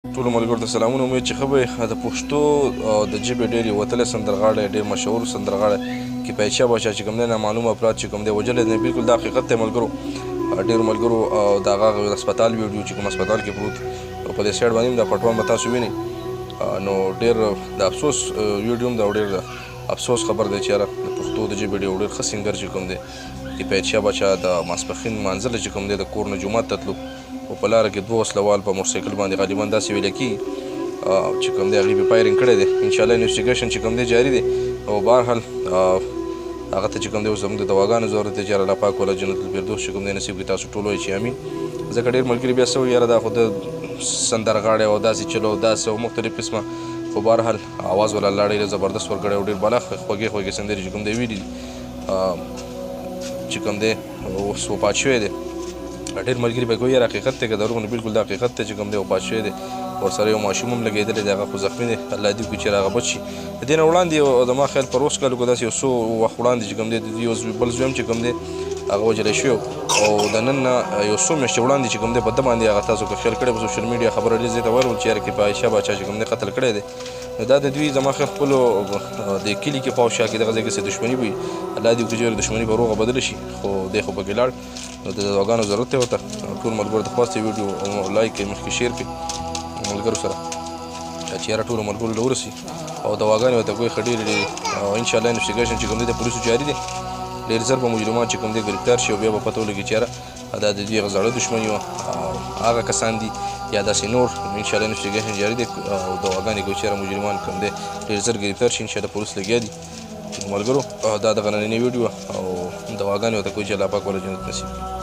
ټولو ملګرو ته سلامونه. امید چې ښه به یې. د پښتو د ژبې ډېر یو وتلی سندرغاړی، ډېر مشهور سندرغاړی کفایت شاه باچا چې کوم دی، نامعلومه افراد چې کوم دی وژلی دی. بالکل دا حقیقت دی ملګرو. ډېرو ملګرو د هغه هسپتال ویډیو چې کوم هسپتال کې پروت او په دې سایډ باندې هم دا پټوان به تاسو وینئ. نو ډېر د افسوس ویډیو هم ده او ډېر د افسوس خبر دی چې یاره د پښتو د ژبې ډېر ډېر ښه سنګر چې کوم دی کفایت شاه باچا د ماسپښین لمانځه چې کوم دی د کور نه جومات ته تلو او په لاره کې دوه وسله وال په موټرسایکل باندې غالبا داسې ویل کېږي چې کوم دی هغې پې فایرنګ کړی دی. انشاءالله انویسټیګیشن چې کوم دی جاري دی او بهرحال هغه ته چې کوم دی اوس زموږ د دواګانو ضرورت دی چې الله پاک ولا جنت الفردوس چې کوم دی نصیب کړي. تاسو ټول وایئ چې امین، ځکه ډېر ملګري بیا څه وایي یاره دا خو د سندرغاړی او داسې چلو داسې او مختلف قسمه، خو بهرحال اواز ولا الله ډېر زبردست ورکړی او ډېر بالا خوږې خوږې سندرې چې کوم دی ویلي دي چې کوم دی اوس وفات شوی دی. ډېر ملګري به کوي یاره حقیقت دی که دروغ، نو بالکل دا حقیقت دی چې کوم دی وفات شوی دی. ورسره یو ماشوم هم لګېدلی دی، هغه خو زخمي دی، الله دې وکړي چې هغه بچ شي. د دې نه وړاندې زما خیال پر اوس کالو کې داسې یو څو وخت وړاندې چې کوم دی د دوی یو بل زوی هم چې کوم دی هغه وژلی شوی او د نن نه یو څو میاشتې وړاندې چې کوم دی په ده باندې هغه تاسو که خیال کړی په سوشل میډیا خبره ډېر زیاته وایرل چې یاره کفایت شاه باچا چې کوم دی قتل کړی دی. نو دا د دوی زما خیال خپلو د کلي کې خوا شا کې دغه ځای کې څه دښمني وي، الله دې وکړي چې دښمني به روغه بدله شي، خو دی خو پکې لاړ. نو د دواګانو ضرورت دی ورته. ټول ملګرو ته خواست ویډیو او لایک کړئ، مخکې شیر کړئ ملګرو سره چې یاره ټولو ملګرو له ورسي او دواګانې ورته کوي ښه ډېرې ډېرې. او انشاءالله انویسټیګیشن چې کوم دی د پولیسو جاري دی، ډېر زر به مجرمان چې کوم دی ګرفتار شي او بیا به پته ولګي چې یاره دا د دوی هغه زاړه دښمني وه او هغه کسان دي یا داسې نور. نو انشاءالله انویسټیګیشن جاري دی او دواګانې کوي چې یاره مجرمان کوم دی ډېر زر ګرفتار شي، انشاءالله پولیس لګیا دي. ملګرو دا دغه نننۍ ویډیو او دواګانې ورته کوي چې الله پاک ولا جنت نصیب کړي.